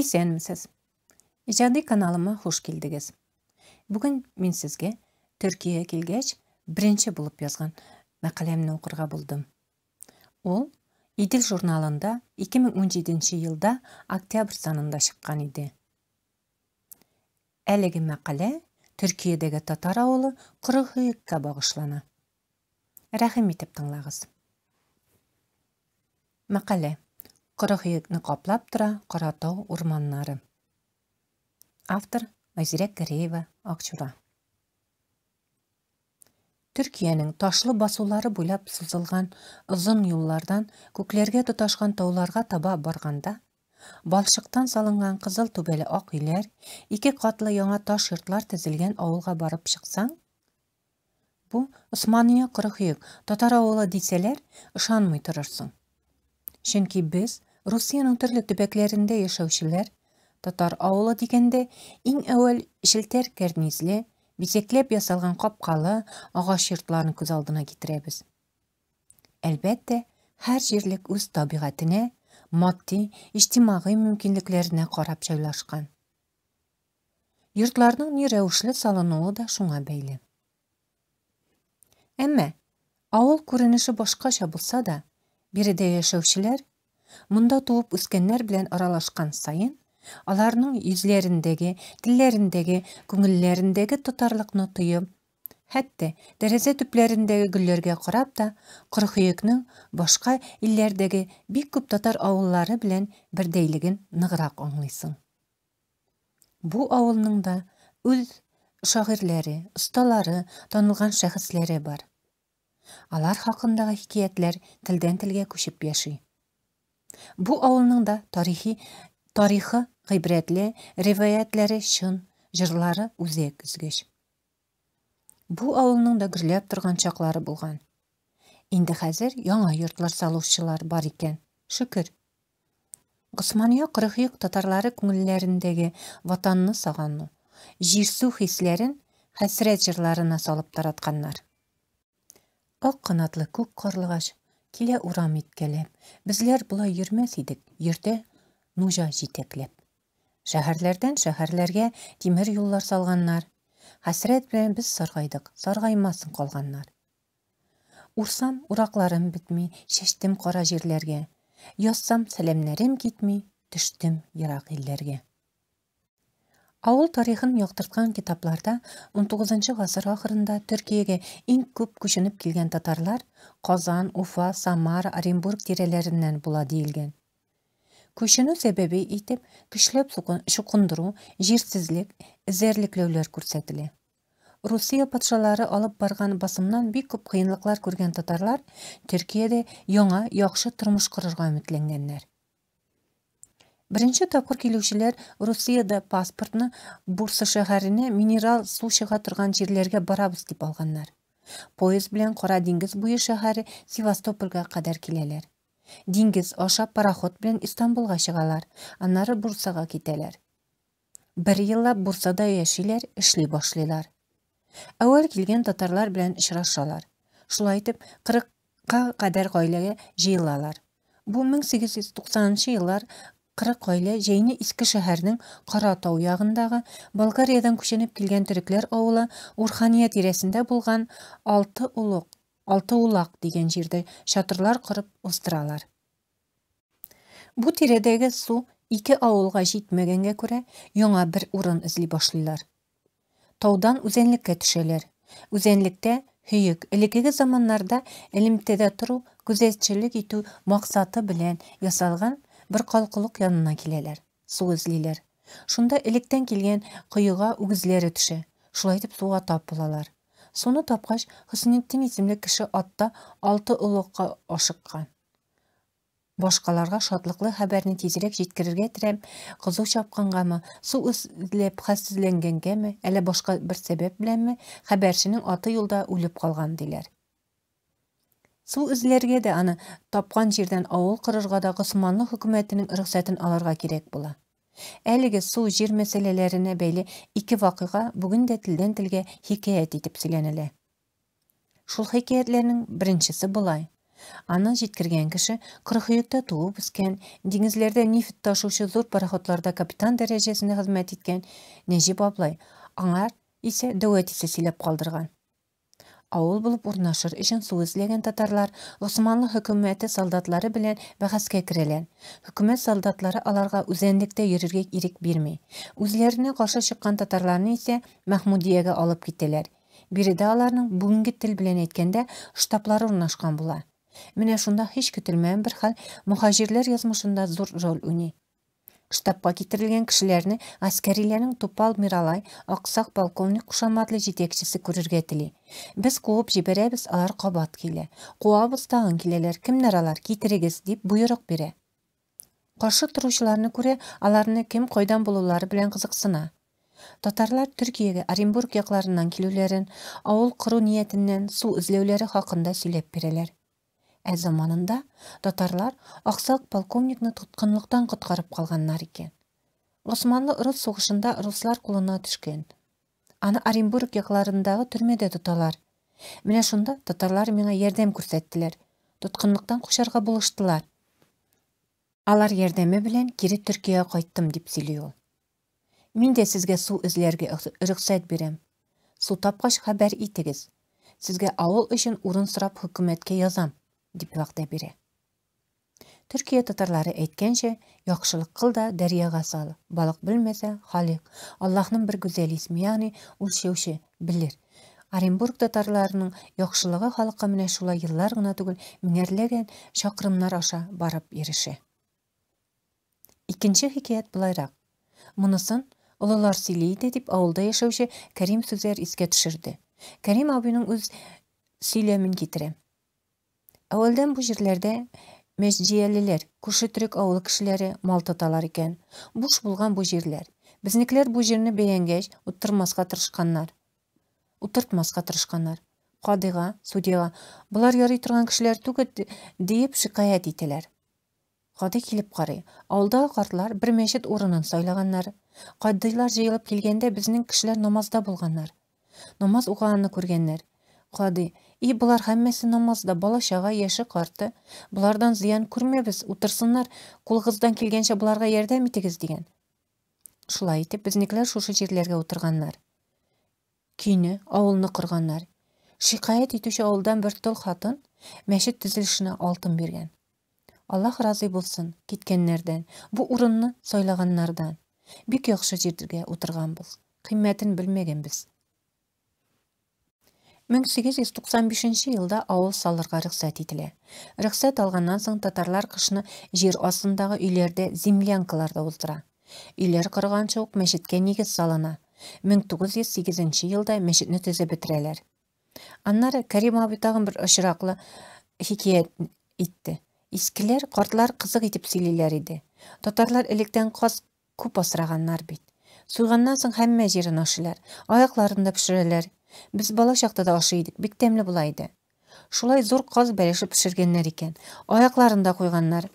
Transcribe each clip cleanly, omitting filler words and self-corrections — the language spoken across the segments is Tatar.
Исәнмесез! Иҗади каналыма хуш килдегез. Бүген мин сезгә Төркиягә килгәч, беренче булып язган мәкаләмне укырга булдым. Ул Идел журналында 2017 елда октябрь санында чыккан иде. Әлеге мәкалә Төркиядәге татар авылы Корыһөеккә багышлана. Рәхим итеп тыңлагыз. Мәкалә. Корыһөекне каплап тора Каратау урманнары. Автор Айзирәк Гәрәева, Акчура. Төркиянең ташлы басулары буйлап сузылган озын юллардан күкләргә тоташкан тауларга таба барганда, балчыктан салынган кызыл түбәле ак өйләр, ике катлы яңа таш йортлар тезелгән авылга барып чыксаң, Бу Османия Корыхөек татар авылы дисәләр, ышанмый торырсың. Чөнки без, Русиянең төрле төбәкләрендә яшәүчеләр, татар авылы дигәндә, иң әүвәл челтәр кәрнизле, бизәкләп ясалган капкалы агач йортларын күз алдына китерәбез. Әлбәттә, һәр җирлек үз табигатенә, матди, иҗтимагый мөмкинлекләренә карап җайлашкан. Йортларның ни рәвешле салынуы да шуңа бәйле. Әмма авыл күренеше башкача булса да, биредә яшәүчеләр, монда туып үскәннәр белән аралашкан саен, аларның йөзләрендәге, телләрендәге, күңелләрендәге татарлыкны тоеп, хәтта тәрәзә төпләрендәге гөлләргә карап та, Корыхөекнең башка илләрдәге бик күп татар авыллары белән бердәйлеген ныграк аңлыйсың. Бу авылның да үз шагыйрьләре, осталары, танылган шәхесләре бар. Алар хакындагы хикәятләр телдән-телгә күчеп яши. Бу авылның да тарихи тарихы гыйбрәтле, риваятьләре чын, җырлары үзәк өзгеч. Бу авылның да гөрләп торган чаклары булган. Инде хәзер яңа йортлар салучылар бар икән, шөкер. Госмания Кырыхөек татарлары күңелләрендәге Ватанны сагыну, җирсү хисләрен хәсрәт җырларына салып таратканнар. Ак канатлы күк карлыгач Килә урам иткәләп, Безләр болай йөрмәс идек, Йөртә нужа җитәкләп. Шәһәрләрдән шәһәрләргә Тимер юллар салганнар. Хәсрәт белән без саргайдык, Саргаймасын калганнар. Урсам, уракларым бетми, Чәчтем кара җирләргә. Язсам, сәламнәрем китми, Төштем ерак илләргә. Авыл тарихын яктырткан китапларда унтугызынчы гасыр ахырында Төркиягә иң күп күченеп килгән татарлар Казан, Уфа, Самара, Оренбург тирәләреннән була диелгән. Күченү сәбәбе итеп көчләп чукындыру, җирсезлек, эзәрлекләүләр күрсәтелә. Русия патшалары алып барган басымнан бик күп кыенлыклар күргән татарлар Төркиядә яңа, яхшы тормыш корырга өметләнгәннәр. Беренче тапкыр килүчеләр Русиядә паспортны Бурса шәһәренә минерал су чыга торган җирләргә барабыз дип алганнар. Поезд белән Кара диңгез буе шәһәре Севастопольгә кадәр киләләр. Диңгез аша пароход белән Истанбулга чыгалар, аннары Бурсага китәләр. Бер еллап Бурсада яшиләр, эшли башлыйлар. Әүвәл килгән татарлар белән очрашалар. Шулай итеп, кырыкка кадәр гаиләгә җыелалар. Бу 1890 нчы еллар 40 гаилә җәйне Иске шәһәрнең Кара тау ягындагы Болгариядән күченеп килгән төрекләр авылы Урхания тирәсендә булган Алты Улук, Алты Улак дигән җирдә чатырлар корып уздыралар. Бу тирәдәге су ике авылга җитмәгәнгә күрә, яңа бер урын эзли башлыйлар. Таудан үзәнлеккә төшәләр. Үзәнлектә Һөек, элеккеге заманнарда элемтәдә тору, күзәтчелек итү максаты белән ясалган бер калкулык янына киләләр, су эзлиләр. Шунда электән килгән коега үгезләре төшә. Шулай итеп суга тап булалар. Суны тапкач, Хөснетдин исемле кеше атта алты олыкка ашыккан. Башкаларга шатлыклы хәбәрне тизрәк җиткерергә теләп, кызу чапкангамы, су эзләп хәлсезләнгәнгәме, әллә башка бер сәбәп беләнме, хәбәрченең аты юлда үлеп калган, диләр. Су эзләргә дә, аны тапкан җирдән авыл корырга да Госманлы хөкүмәтенең рөхсәтен алырга кирәк була. Әлеге су-җир мәсьәләләренә бәйле ике вакыйга бүген дә телдән-телгә хикәят итеп сөйләнелә. Шул хикәятләрнең беренчесе болай. Аны җиткергән кеше Кырхөектә туып үскән, диңгезләрдә нефть ташучы зур пароходларда капитан дәрәҗәсендә хезмәт иткән Нәҗип аблай, аңар исә дәү әтисе сөйләп калдырган. Авыл булып урнашыр өчен су эзләгән татарлар Госманлы хөкүмәте солдатлары белән бәхәскә керәләр. Хөкүмәт солдатлары аларга үзәнлектә йөрергә ирек бирми. Үзләренә каршы чыккан татарларны исә Мәхмүдиягә алып китәләр. Биредә аларның, бүгенге тел белән әйткәндә, штаблары урнашкан була. Менә шунда һич көтелмәгән бер хәл мөһаҗирләр язмышында зур роль уйный. Штабка китерелгән кешеләрне гаскәриләрнең Тупал Миралай, Аксак полковник кушаматлы җитәкчесе күрергә тели. Без куып җибәрәбез, алар кабат килә. Куабыз, тагын киләләр. Кемнәр алар, китерегез, дип боерык бирә. Каршы торучыларны күрә, аларны кем, кайдан булулары белән кызыксына. Татарлар Төркиягә Оренбург якларыннан килүләрен, авыл кору ниятеннән су эзләүләре хакында сөйләп бирәләр. Ә заманында татарлар аксак полковникны тоткынлыктан коткарып калганнар икән. Госманлы-рус сугышында руслар кулына төшкән. Аны Оренбург якларындагы төрмәдә тоталар. Менә шунда татарлар миңа ярдәм күрсәттеләр, тоткынлыктан качарга булыштылар. Алар ярдәме белән кире Төркиягә кайттым, дип сөйли ул. Мин дә сезгә су эзләргә рөхсәт бирәм. Су тапкач хәбәр итегез. Сезгә авыл өчен урын сорап хөкүмәткә язам, дип вәгъдә бирә. Төркия татарлары әйткәнчә, яхшылык кыл да дәрьяга сал, балык белмәсә, Халикъ, Аллаһның бер гүзәл исме, ягъни үлчәүче, белер. Оренбург татарларының яхшылыгы халыкка менә шулай еллар гына түгел, меңәрләгән чакрымнар аша барып ирешә. Икенче хикәят болайрак. Монысын олылар сөйли иде, дип авылда яшәүче Кәрим Сүзәр искә төшерде. Кәрим абыйның үз сөйләмен китерәм. Әүвәлдән бу җирләрдә мәҗдиялеләр, күрше төрек авылы кешеләре мал тоталар икән. Буш булган бу җирләр. Безнекеләр бу җирне бәянгәч, уттырмаска тырышканнар. Утыртмаска тырышканнар. Кадыйга, судьяга, болар ярый торган кешеләр түгел, диеп шикаять итәләр. Кадый килеп карый. Авылдагы картлар бер мәчет урынын сайлаганнар. Кадыйлар җыелып килгәндә безнең кешеләр намазда булганнар. Намаз укыганны күргәннәр. Кадый, И, болар һәммәсе намазда, бала-чага, яше-карты. Болардан зыян күрмәбез, утырсыннар, кулыгыздан килгәнчә боларга ярдәм итегез, дигән. Шулай итеп, безнекеләр шушы җирләргә утырганнар. Көйне, авылны корганнар. Шикаять итүче авылдан бер тол хатын мәчет төзелешенә алтын биргән. Аллаһ разый булсын киткәннәрдән, бу урынны сайлаганнардан. Бик яхшы җиргә утырганбыз, кыйммәтен белмәгәнбез. 1895 нче елда авыл салырга рөхсәт ителә. Рөхсәт алганнан соң татарлар кышны җир астындагы өйләрдә, землянкаларда уздыра. Өйләр корганчы ук мәчеткә нигез салына. 1908 нче елда мәчетне төзеп бетерәләр. Аннары Кәрим абый тагын бер очраклы хикәят итте. Искеләр, картлар кызык итеп сөйлиләр иде. Татарлар электән каз күп асраганнар бит. Суйганнан соң һәммә җирен ашыйлар, аякларын да пешерәләр. Без бала чакта да ашый идек, бик тәмле була иде. Шулай зур каз бәлеше пешергәннәр икән. Аякларын да куйганнар.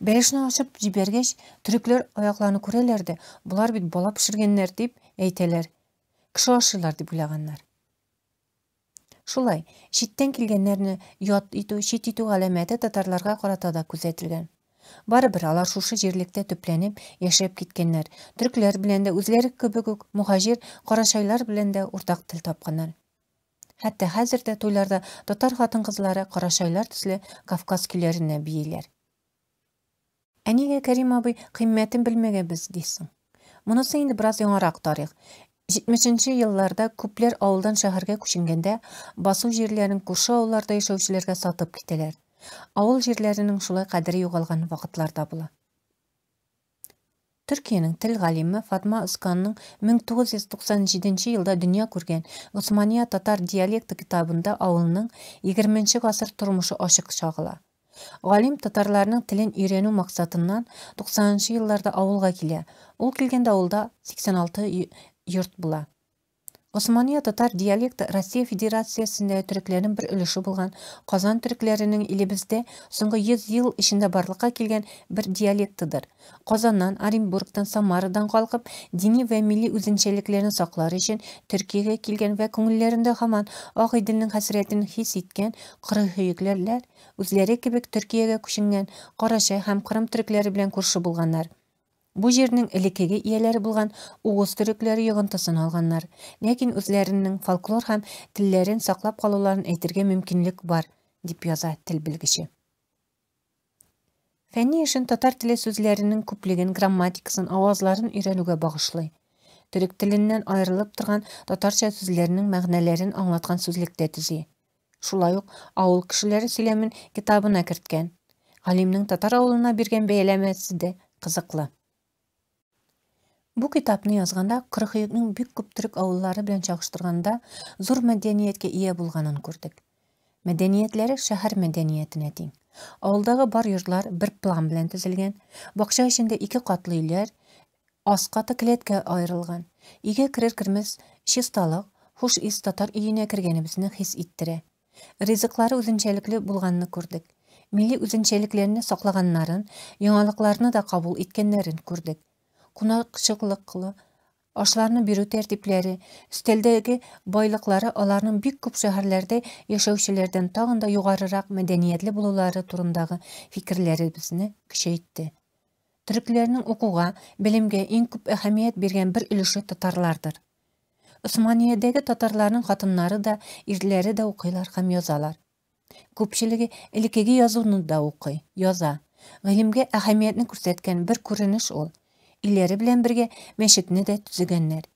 Бәлешне ачып җибәргәч, төрекләр аякларны күрәләр дә, болар бит бала пешергәннәр дип әйтәләр. Кеше ашыйлар дип уйлаганнар. Шулай, читтән килгәннәрне ят итү, чит итү галәмәте татарларга карата да күзәтелгән. Барыбер алар шушы җирлектә төпләнеп, яшәп киткәннәр, төрекләр белән дә, үзләре кебек үк мөһаҗир карачайлар белән дә уртак тел тапканнар. Хәтта хәзер дә туйларда татар хатын-кызлары карачайлар төсле Кавказ көйләренә бииләр. Ә нигә, Кәрим абый, кыйммәтен белмәгәнбез, дисең? Монысы инде бераз яңарак тарих. Җитмешенче елларда күпләр авылдан шәһәргә күченгәндә, басу җирләрен күрше авылларда яшәүчеләргә сатып китәләр. Авыл җирләренең шулай кадере югалган вакытлар да була. Төркиянең тел галиме Фатма Özkanның 1997 нче елда дөнья күргән Госмания татар диалекты китабында авылның егерменче гасыр тормышы ачык чагыла. Галим татарларның телен өйрәнү максатыннан 90 нчы елларда авылга килә. Ул килгәндә авылда 86 йорт була. Госмания татар диалекты Россия Федерациясендә төрекләрнең бер өлеше булган Казан төрекләренең илебездә соңгы 100 ел эчендә барлыкка килгән бер диалектыдыр. Казаннан, Оренбургтан, Самарадан калкып, дини вә милли үзенчәлекләрен саклар өчен Төркиягә килгән вә күңелләрендә һаман Агыйделнең хәсрәтен хис иткән корыһөекләр үзләре кебек Төркиягә күченгән Карачай һәм Кырым төрекләре белән күрше булганнар. Бу җирнең элеккеге ияләре булган угыз төрекләре йогынтысын алганнар, ләкин үзләренең фольклор һәм телләрен саклап калуларын әйтергә мөмкинлек бар, дип яза тел белгече. Фәнни эшен татар теле сүзләренең күплеген, грамматикасын, авазларын өйрәнүгә багышлый. Төрек теленнән аерылып торган татарча сүзләрнең мәгънәләрен аңлаткан сүзлек тә төзи. Шулай ук авыл кешеләре сөйләмен китабына керткән. Галимнең татар авылына биргән бәяләмәсе дә кызыклы. Бу китапны язганда Кырыкөекнең бик күп төрек авыллары белән чагыштырганда зур мәдәнияткә ия булганын күрдек. Мәдәниятләре шәһәр мәдәниятенә тиң. Авылдагы бар йортлар бер план белән төзелгән. Бакча эчендә ике катлы өйләр, аскы келәткә аерылган. Өйгә керер-кермәс чисталык, хуш ис татар өенә кергәнебезне хис иттерә. Ризыклары үзенчәлекле булганны күрдек. Милли үзенчәлекләрне саклаганнарын, яңалыкларны да кабул иткәннәрен күрдек. Кунакчыллыклы ашларны бирү тәртипләре, өстәлдәге байлыклары аларның бик күп шәһәрләрдә яшәүчеләрдән тагын да югарырак мәдәниятле булулары турындагы фикерләребезне көчәйтте. Төрекләрнең укуга, белемгә иң күп әһәмият биргән бер өлеше татарлардыр. Османиядәге татарларның хатыннары да, ирләре дә укыйлар һәм язалар. Күпчелеге элеккеге язуны да укый, яза. Гыйлемгә әһәмиятне күрсәткән бер күренеш ул. Илләре белән бергә мәчетне дә төзегәннәр.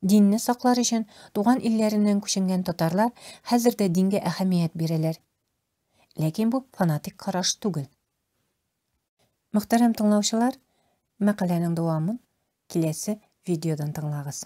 Динне саклар өчен туган илләреннән күченгән татарлар хәзер дә дингә әһәмият бирәләр. Ләкин бу фанатик караш түгел. Мөхтәрәм тыңлаучылар, мәкаләнең дәвамын киләсе видеодан тыңлагыз.